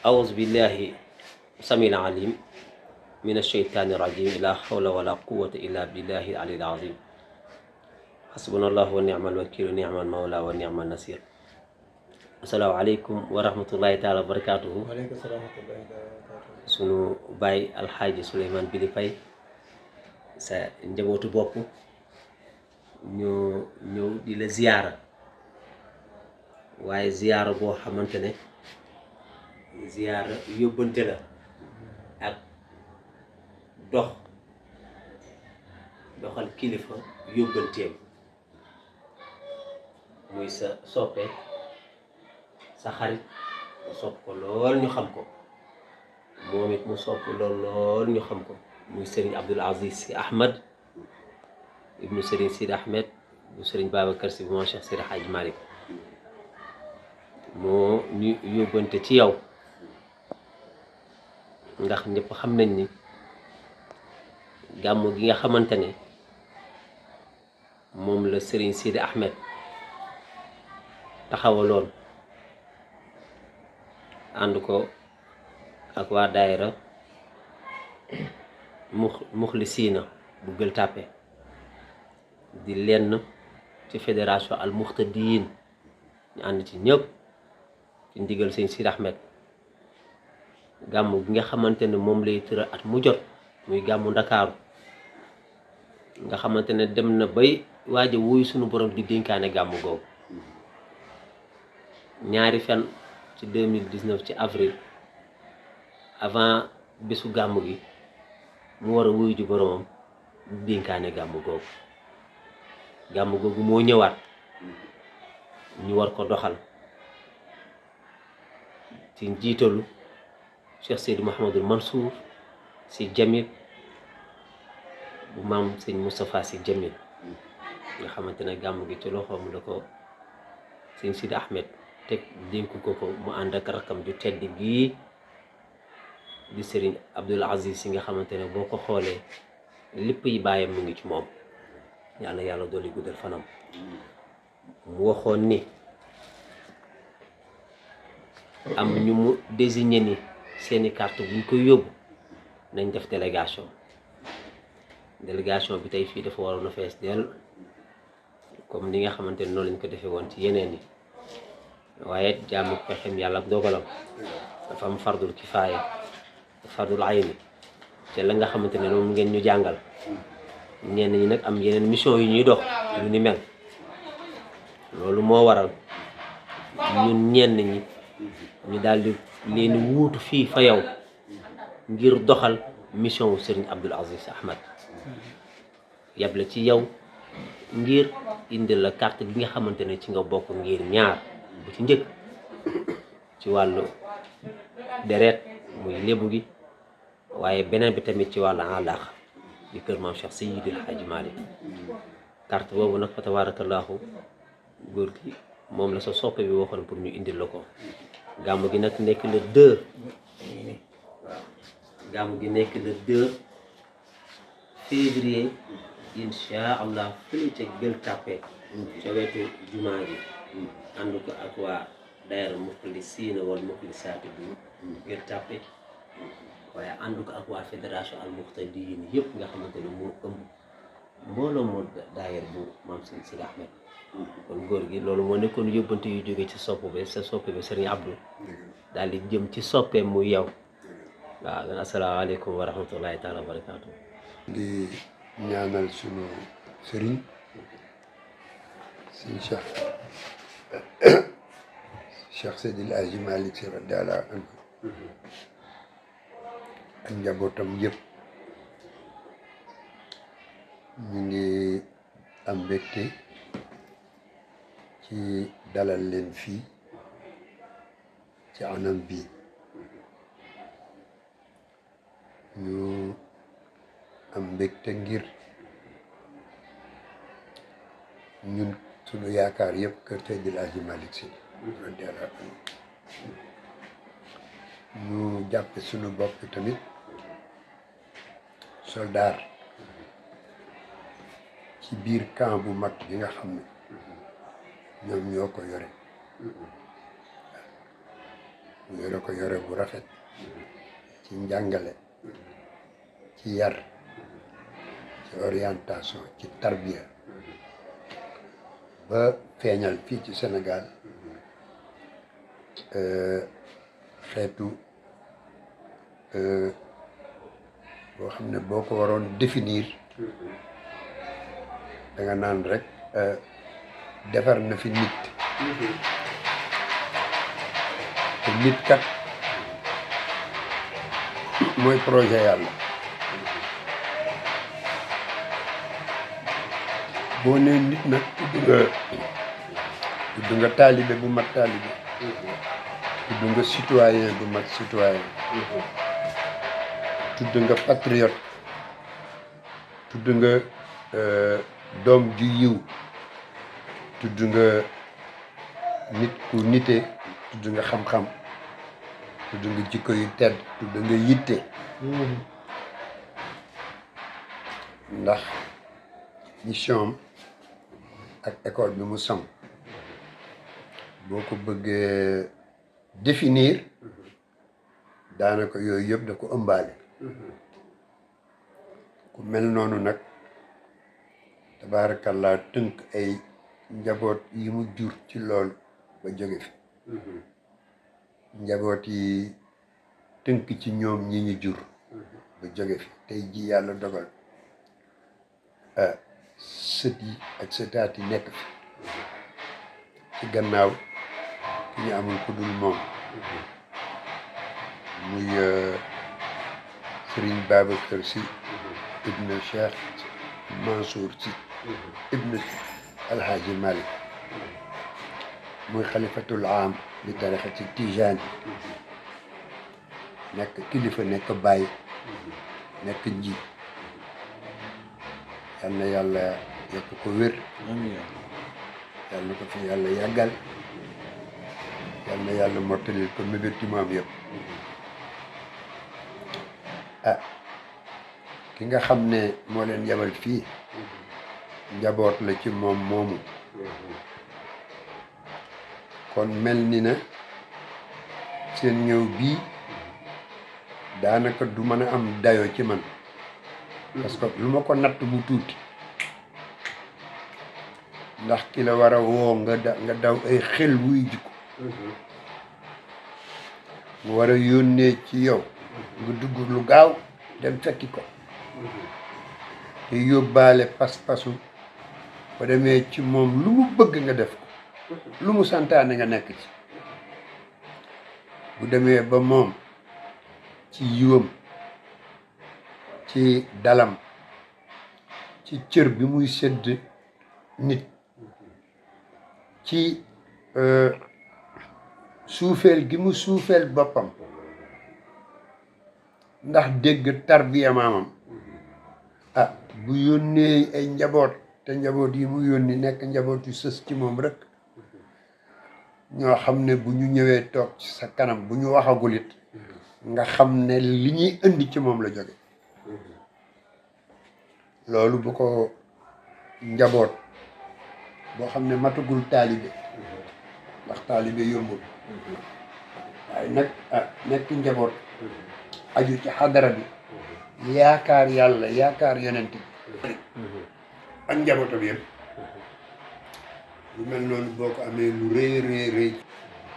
أعوذ بالله السميع العليم من الشيطان الرجيم لا حول ولا قوة إلا بالله العلي العظيم حسبنا الله ونعم الوكيل ونعم المولى ونعم النصير. السلام عليكم ورحمة الله تعالى وبركاته. waaleykum salaam wa rahmatullahi sunu baay alxaaji Souleymane Bili Faye sa njabootu bopp ñoo ñëw di la ziyaara waaye ziyaara boo xamante ne ziyaara yóbbante la ak doxal kilifa yóbbanteem muy sa soppe sa xarit mu sopp ko lool ñu xam ko moom it mu sopp lool ñu xam ko muy Serigne Abdoul Aziz Sy Ahmed ibnu Serigne Sidi Ahmed bu Serigne Babacar Sy bu ma Cheikh Seydi Hadji Malick moo ñu yóbbante ci yow ndax ñëpp xam nañ ni gàmmu gi nga xamante ne moom la Serigne Sidi Ahmed taxawaloon ànd ko ak waa daayira muxlisiina bu Gueule Tapée di lenn ci fédération al muxtadiin ñu ànd ci ñëpp ci ndigal sëñ Sidi Ahmed gàmmu gi nga xamante ne moom lay tëral at mu jot muy gàmmu Ndakaaru nga xamante ne dem na bay waaja wuyu sunu borom di dénkaane gàmmu googu ñaari fan ci 2019 ci avril avant bésu gàmmu gi mu war a wuyu ji boromam di dénkaane gàmmu googu moo ñëwaat ñu war ko doxal ci njiitalu Cheikh Seydi Mouhamadul Mansour Sy Djamil bu maam sëñ Moustapha Sy Djamil nga xamante ne gàmmu gi ci loxoom la ko sëñ Sidi Ahmed teg dénk ko mu ànd ak rakkam ju tedd gii di Serigne Abdoul Aziz Sy nga xamante ne boo ko xoolee lépp yi bàyyam mu ngi ci moom yàlla dolli guddal fanam mu waxoon ni am ñu mu désigné ni seeni carte buñ koy yóbbu nañ def délégation bi tey fii dafa waroon a fees dell comme ni nga xamante ne noonu lañ ko defee woon ci yeneen yi waaye jaamu pexem yàlla ak dogalam dafa am fardul kifaaya fardul ayni te la nga xamante ne moom ngeen ñu jàngal ñenn ñi nag am yeneen mission yu ñuy dox yu ni mel loolu moo waral ñun ñenn ñi ñu daal di leen wuutu fii fa yow ngir doxal mission wu Serigne Abdoul Aziz Sy Ahmed yable ci yow ngir indil la carte gi nga xamante ne ci nga bokk ngir ñaar bu ci njëkk ci wàllu deret muy lébu gi waaye beneen bi tamit ci wàllu àllaax di kër maam Cheikh Seydil Hadji Malick carte boobu nag fa tabaarakallaahu góor gi moom la sa soppe bi waxoon pour ñu indil la ko gàmmu gi nag nekk le 2 gàmmu gi nekk le 2 février incha allah fële ca Gueule Tapée ca wetu jumaa ji ànd ko ak waa daayira muxlisiina wal muxlisaati bu Gueule Tapée waaye ànd ko ak waa fédération al muxtadiin yëpp nga xamante ne moo ëmb mbooloo moo daayira bu maam sëñ Sidi Ahmed kon góor gi loolu moo nekkoon yóbbante yu jóge ci sopp bi sa soppe bi Serigne Abdou daal di jëm ci soppeem muy yow waaw asalaamaaleykum wa rahmatullahi taala wa barakaatu. di ñaanal sunu sëriñ sëñ Cheikh Seydil Hadji Malick Sy radiyallaahu anhu ak njabootam yëpp ñu ngi am mbégte ci dalal leen fii ci anam bi ñu am mbégte ngir ñun sunu yaakaar yëpp kër Seydil Hadji Malick Sy radiyallaahu anhu ñu jàppe sunu bopp tamit soldaar ci biir camp bu mag bi nga xam ne ñoom ñoo ko yore mu yore ko yore bu rafet ci njàngale ci yar ci orientation ci tarbiya ba feeñal fii ci Sénégal xeetu boo xam ne boo ko waroon définir da nga naan rek defar na fi nit te nit kat mooy projet yàlla boo nee nit nag tudd nga taalibe bu mat taalibe tudd nga citoyen bu mat citoyen tudd nga patriote tudd nga doom ju yiw tudd nga nit ku nite tudd nga xam-xam tudd nga jikko yu tedd tudd nga yitte ndax mission ak école bi mu sam boo ko bëggee définir daanaka yooyu yëpp da ko ëmbaale ku mel noonu nag tabaarakallaa tënk ay njaboot yi mu jur ci loolu ba jóge fi njaboot yi tënk ci ñoom ñi ñu jur ba jóge fi tey ji yàlla dogal sët yi ak sëtaat yi nekk fi ci gannaaw ki ñu amul ku dul moom muy Serigne Babacar Sy ibn Cheikh Mansour Sy ibn Alhaji Malick muy xalifatul am li tarixati Tijaan nekk kilifa nekk baay nekk njiit yal na yàlla yokk ko wér yal na ko fi yàlla yàggal yal na yàlla mottalil ko mébét ci moom yëpp ki nga xam ne moo leen yabal fii njaboot la ci moom moomu kon mel ni na seen ñëw bii daanaka du mën a am dayo ci man parce que lu ma ko natt bu tuuti ndax ki la war a woo nga daw ay xel wuy jikko mu war a yónnee ci yow nga dugg lu gaaw dem fekki ko te yóbbaale pas-pasu ba demee ci moom lu mu bëgg nga def ko lu mu santaane nga nekk ci bu demee ba moom ci yiwam ci dalam ci cër bi muy sedd nit ci suufeel gi mu suufeel boppam ndax dégg tarbiya maamam bu yónnee ay njaboot te njaboot yi mu yónni nekk njaboot yu sës ci moom rek ñoo xam ne bu ñu ñëwee toog ci sa kanam bu ñu waxagul it nga xam ne li ñuy indi ci moom la jóge loolu bu ko njaboot boo xam ne matagul taalibe ndax taalibe yombul waaye nag nekk njaboot aju ci xadara bi yaakaar yàlla yaakaar yonent bi ak njabootam yëpp lu mel noonu boo ko amee lu rëy rëy rëy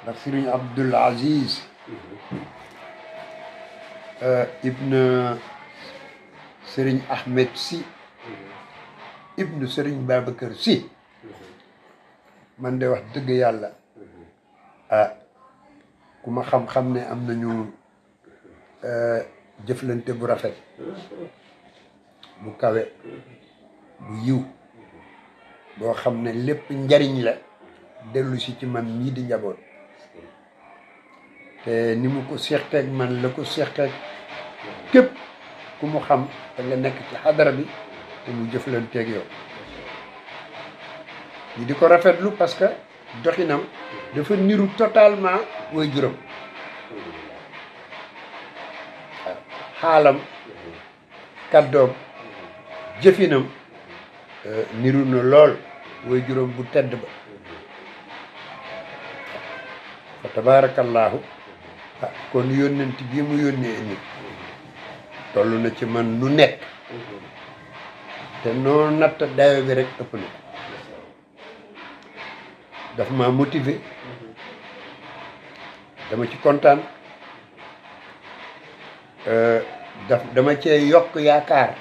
ndax Sëriñ Abdul Aziz ibn Sëriñ Ahmed Sy ibn Sëriñ Babacar Sy man de wax dëgg yàlla ku ma xam-xam ne am nañu jëflante bu rafet bu kawe bu yiw boo xam ne lépp njariñ la dellu si ci man mii di njaboot te ni mu ko seqeek man la ko seqeek képp ku mu xam te nga nekk ci xadara bi te mu jëflanteeg yow ñu di ko rafetlu parce que doxinam dafa niru totalement way juróom xaalam kàddoom jëfinam niru na lool way juróom bu tedd ba fa tabaarakallaahu ah kon yónnent bi mu yónnee nit toll na ci man nu nekk te noo natt dayo bi rek ëpp na ko daf ma motivé dama ci kontaan dama cee yokk yaakaar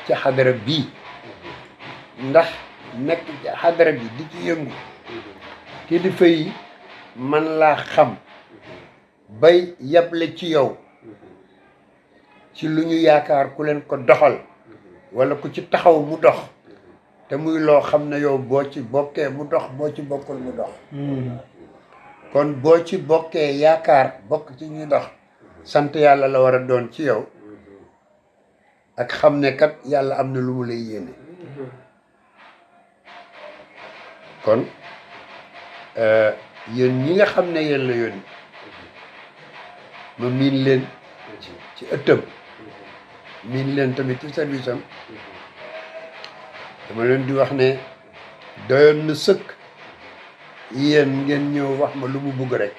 ci xadara bii ndax nekk ci xadara bi di ci yëngu kilifa yi man laa xam bay yable ci yow ci lu ñu yaakaar ku leen ko doxal walla ku ci taxaw mu dox te muy loo xam ne yow boo ci bokkee mu dox boo ci bokkul mu dox kon boo ci bokkee yaakaar bokk ci ñuy dox sant yàlla la war a doon ci yow ak xam ne kat yàlla am na lu mu lay yéene kon yéen ñi nga xam ne yéen la yónni ma miin leen ci ëttam miin leen tamit ci service am dama leen di wax ne doyoon na sëkk yéen ngeen ñëw wax ma lu mu bugg rek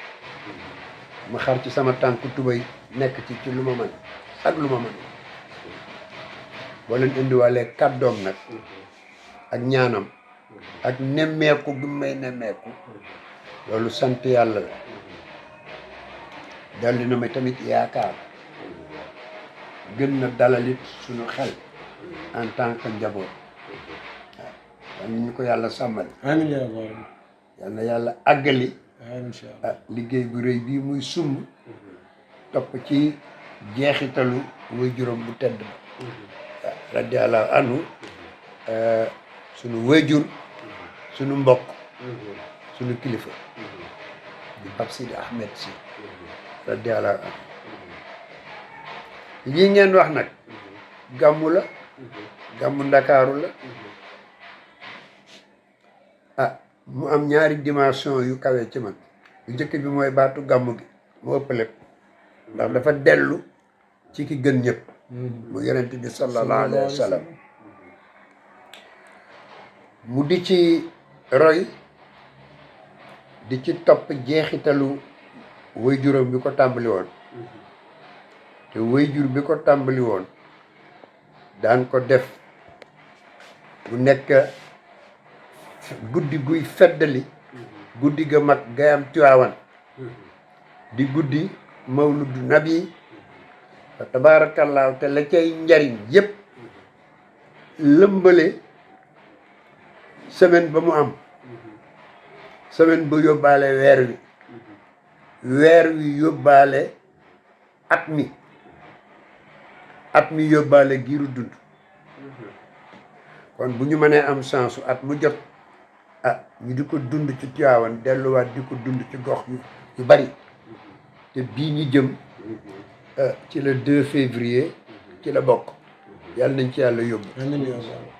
ma xar ci sama tànk tubay nekk ci lu ma mën ak lu ma mën boo leen indiwalee kàddoom nag ak ñaanam ak nemmeeku bi may nemmeeku loolu sant yàlla la daldi na ma tamit yaakaar gën na dalalit suñu xel en tant que njaboot waaw yal na ñu ko yàlla sàmmal amiin yaa rabbal aalamiin. yal na yàlla àggali incha allah liggéey bu rëy bii muy sumb topp ci jeexitalu muy juróom bu tedd ba radiyallahu anhu sunu wéjur sunu mbokk sunu kilifa di Pape Sidi Ahmed Sy radiyallahu anhu lii ngeen wax nag gàmmu la gàmmu ndakaaru la mu am ñaari dimension yu kawe ci man bu njëkk bi mooy baatu gàmmu gi mu ëpp lépp ndax dafa dellu ci ki gën ñëpp mu yonent bi sallallahu alayhi wa sallam mu di ci roy di ci topp jeexitalu waajuram bi ko tàmbali woon te waajur bi ko tàmbali woon daan ko def mu nekk guddi guy feddali guddi ga mag gayam Tiwaawan di guddi mawludu nabi fa tabaarakallaahu te la cay njariñ yépp lëmbale semaine ba mu am semaine ba yóbbaale weer wi yóbbaale at mi yóbbaale giiru dund kon bu ñu mënee am chance at mu jot ñu di ko dund ci Tiwaawan delluwaat di ko dund ci gox yu bari te bii ñu jëm ci le 2 février ci la bokk yàlla nañ ci yàlla yóbbu amiin yaa rabbal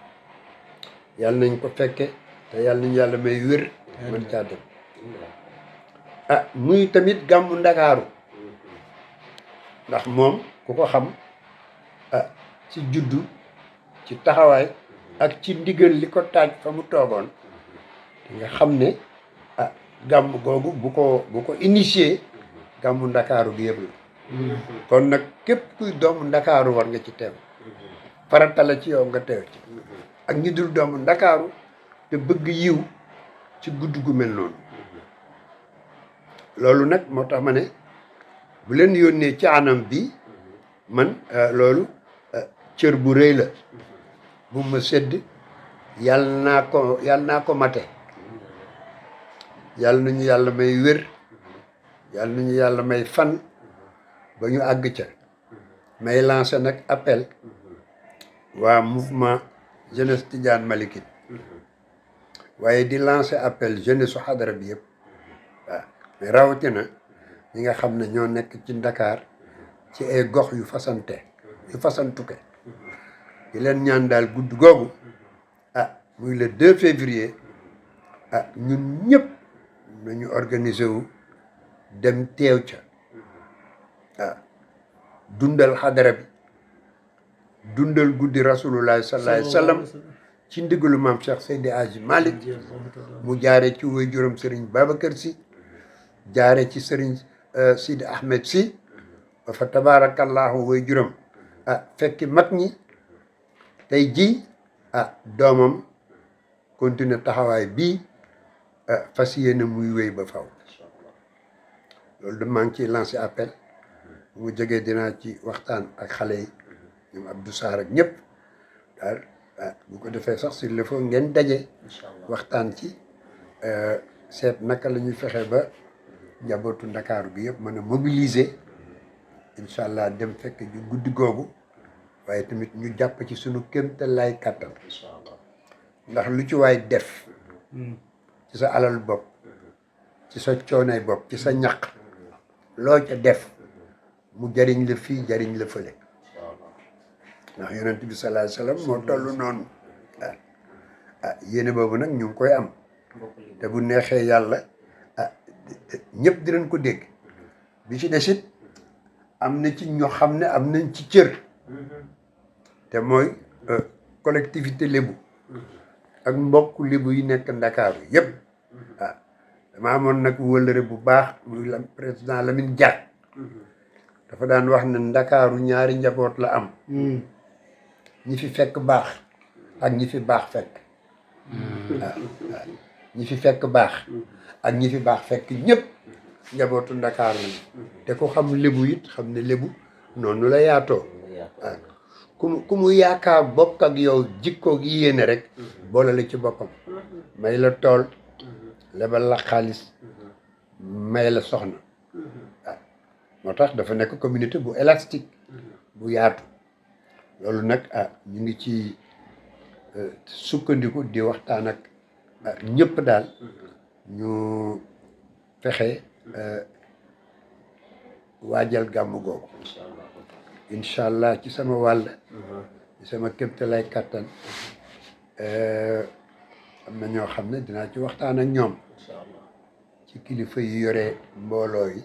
yàlla nañ ko fekke te yàlla nañ yàlla may wér mën caa dem muy tamit gàmmu ndakaaru ndax moom ku ko xam ci juddu ci taxawaay ak ci ndigal li ko taaj fa mu toogoon nga xam ne gàmm googu bu ko initié gàmmu ndakaaru bi yëpp la kon nag képp kuy doomu ndakaaru war nga ci teew farata la ci yow nga teew ci ak ñi dul doomu ndakaaru te bëgg yiw ci guddi gu mel noonu loolu nag moo tax ma ne bu leen yónnee ci anam bi man loolu cër bu rëy la bu ma sedd yàlla naa ko mate yàlla nañu yàlla may wér yàlla nañu yàlla may fan ba ñu àgg ca may lancé nag appel waa mouvement jeunesse Tidiane Malikite waaye di lancé appel jeunesse su xadara bi yëpp waaw mais rawatina ñi nga xam ne ñoo nekk ci Ndakaar ci ay gox yu fasantuke di leen ñaan daal guddi googu muy le 2 février ñun ñëpp nañu organiser wu dem teew ca dundal xadara bi dundal guddi rasulullahi sallallahu alayhi wa sallam ci ndigalu maam Cheikh Seydi Hadji Malick mu jaare ci waajuram Serigne Babacar Sy jaare ci Serigne Sidi Ahmed si ba fa tabaarakallaahu way juróom fekki mag ñi tey ji doomam continuer taxawaay bii fas yéene muy wéy ba faw loolu de maa ngi ciy lancé appel bu mu jógee dinaa ci waxtaan ak xale yi ñoom Abdou Sarr ak ñëpp daal bu ko defee sax s'il le faut ngeen daje waxtaan ci seet naka la ñuy fexe ba njabootu Ndakaaru bi yëpp mën a mobiliser incha allah dem fekk ju guddi googu waaye tamit ñu jàpp ci sunu kéemtalaay kàttan ndax lu ci waay def ci sa alal bopp ci sa coonay bopp ci sa ñaq loo ca def mu jariñ la fii jariñ la fële ndax yonent bi sallallahu alayhi wasallam moo toll noonu yéene boobu nag ñu ngi koy am te bu neexee yàlla ñëpp dinañ ko dégg bi ci desit am na ci ñoo xam ne am nañ ci cër te mooy collectivité lébu ak mbokk lébu yi nekk Ndakaaru yëpp dama amoon nag wëllëre bu baax muy président Lamine Diack dafa daan wax ne Ndakaaru ñaari njaboot la am ñi fi fekk baax ak ñi fi baax fekk ñi fi fekk baax ak ñi fi baax fekk ñëpp njabootu Ndakaaru la te ku xam lébu it xam ne lébu noonu la yaatoo ku mu yaakaar bokk ak yow jikkoog yéene rek boole la ci boppam may la tool lebal la xaalis may la soxna moo tax dafa nekk communauté bu élastique bu yaatu loolu nag ñu ngi ci sukkandiku di waxtaan ak ñëpp daal ñu fexe waajal gàmmu googu incha allah ci sama wàll ci sama kéemtalaay kàttan am na ñoo xam ne dinaa ci waxtaan ak ñoom ci kilifa yi yore mbooloo yi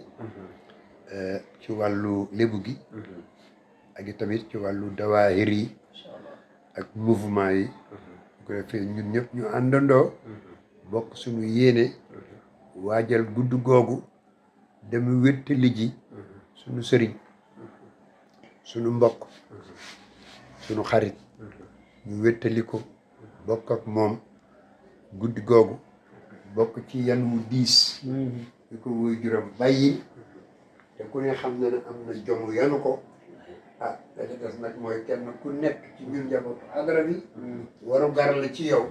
ci wàllu lébu gi ak i tamit ci wàllu dawaahir yi ak mouvement yi bu ko defee ñun ñëpp ñu àndandoo bokk suñu yéene waajal gudd googu dem wéttali ji suñu sëriñ suñu mbokk suñu xarit ñu wéttali ko bokk ak moom guddi googu bokk ci yan wu diis di ko woy juram bàyyi te ku ne xam na ne am na jom yanu ko la ca des nag mooy kenn ku nekk ci ñun njabootu adara bi waru gar la ci yow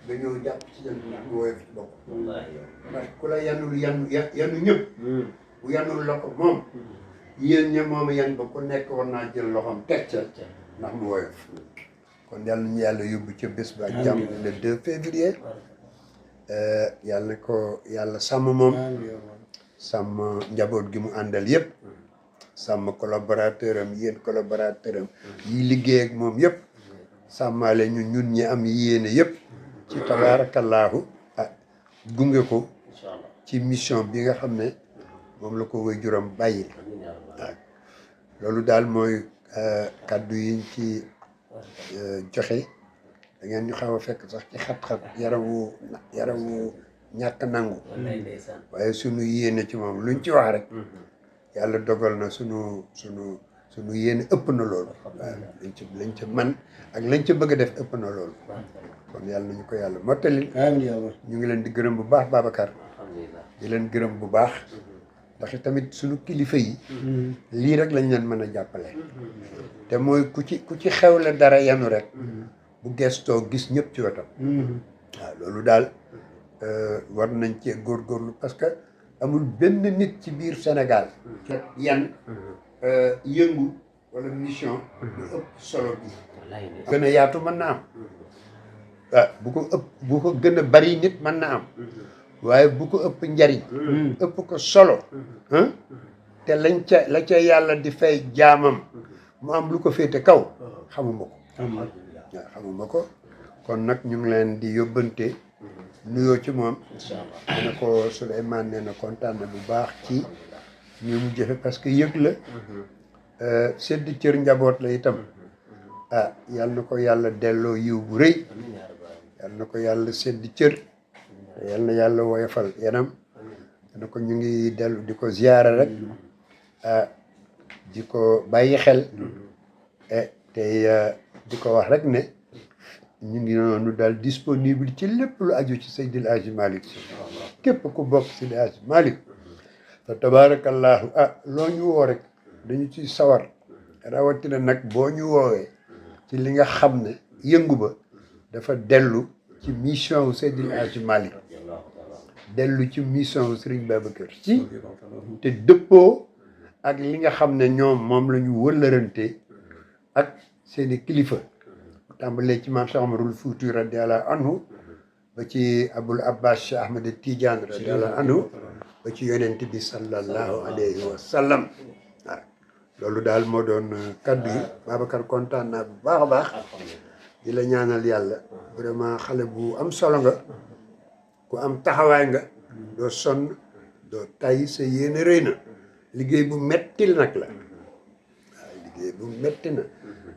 nga ñëw jàpp ci yan ndax mu woyof ci bopp ndax ku la yanul yanu ñëpp bu yanul la ko moom yéen ña moom yan ba ku nekk war naa jël loxoom teg ca ndax mu woyof kon yàlla nañu yàlla yóbbu ca bés ba ak jàmm le 2 février yàlla na ko yàlla sàmm moom sàmm njaboot gi mu àndal yëpp sàmm collaborateur am yéen collaborateur am yi liggéey ak moom yëpp sàmmaale ñun ñi am yéene yëpp ci tabaarakallaahu gunge ko ci mission bi nga xam ne moom la ko way juróom bàyyi waaw loolu daal mooy kàddu yiñ ci joxe da ngeen ñu xaw a fekk sax ci xat-xat yaramu ñàkk nangu waaye sunu yéene ci moom luñ ci wax rek yàlla dogal na sunu yéene ëpp na loolu waaw lañ ca man ak lañ ca bëgg a def ëpp na loolu kon yàlla nañu ko yàlla mottali ñu ngi leen di gërëm bu baax Babacar di leen gërëm bu baax ndax tamit sunu kilifa yi lii rek lañ leen mën a jàppale te mooy ku ci xewle dara yanu rek bu gestoo gis ñëpp ci wetam waaw loolu daal war nañ cee góorgóorlu parce que amul benn nit ci biir Sénégal yan yëngu wala mission lu ëpp solo bi gën a yaatu mën na am bu ko gën a bari nit mën na am waaye bu ko ëpp njariñ ëpp ko solo te la ca yàlla di fay jaamam mu am lu ko féete kaw xamuma ko waaw xamuma ko kon nag ñu ngi leen di yóbbante nuyoo ci moom dina ko Souleymane nee na kontaan na bu baax ci ñu mu jëfe parce que yëg la sedd cër njaboot la itam yal na ko yàlla delloo yiw bu rëy yal na ko yàlla sedd cër yal na yàlla woyofal yanam ne ko ñu ngi dellu di ko ziyaara rek di ko bàyyi xel tey di ko wax rek ne ñu ngi noonu daal disponible ci lépp lu aju ci Seydil Hadji Malick Sy képp ku bokk Seydil Hadji Malick fa tabarakallahu loo ñu woo rek dañu ciy sawar rawatina nag boo ñu woowee ci li nga xam ne yëngu ba dafa dellu ci mission wu Seydil Hadji Malick dellu ci mission wu Serigne Babacar Sy te dëppoo ak li nga xam ne ñoom moom la ñu wëllërante ak seeni kilifa tàmbalee ci maam Cheikh Omarul Fouti radiyallahu anhu ba ci Abul Abbas Cheikh Ahmed Tidiane radiyallahu anhu ba ci yonent bi sallallahu alayhi wa sallam waaw loolu daal moo doon kaddu yi Babacar kontaan naa bu baax a baax di la ñaanal yàlla vraiment xale bu am solo nga ku am taxawaay nga doo sonn doo tay sa yéene rëy na liggéey bu metti nag la waaw liggéey bu metti na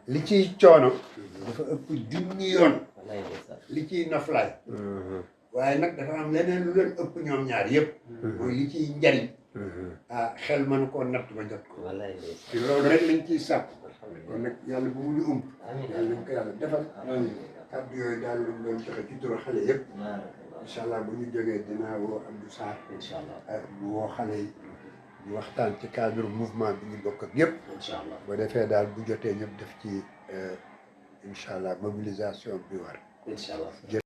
li ciy coono dafa ëpp junni yoon li ciy noflaay waaye nag dafa am leneen lu leen ëpp ñoom ñaar yëpp mooy li ciy njariñ xel mën koo natt ba jot ko te loolu rek lañ ciy sàpp kon nag yàlla bu mu ñu yàlla nañ ko yàlla defal kàddu yooyu daal lañ doon joxe ci turu xale yëpp incha allah bu ñu jógee dinaa woo Abdou Sarr mu woo xale yi ñu waxtaan ci cadre mouvement bi ñu bokk ak yëpp boo defee daal bu jotee ñëpp def ci incha allah mobilisation bi war